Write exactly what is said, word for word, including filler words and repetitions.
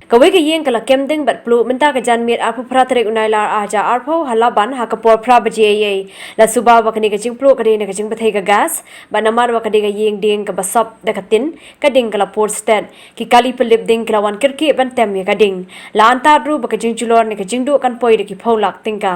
Kawei ka ïing ka la kem ding bad pluh mynta ka janmiet arphew phra tarik u Nailar ar hajar arphew ha Laban ha ka por phra baje eiei. La suba ba kane ka jingpluh ka dei na ka jingbthei ka gas bad namar ba ka dei ka ïing ding kaba sop da ka tin, ka ding ka la pur stet. Ki kali pynlip ding ki la wan kyrkieh ban tem ïa ka ding. La antad ruh ba ka jingjulor ne ka jingduh kan poi da ki phew lak tyngka.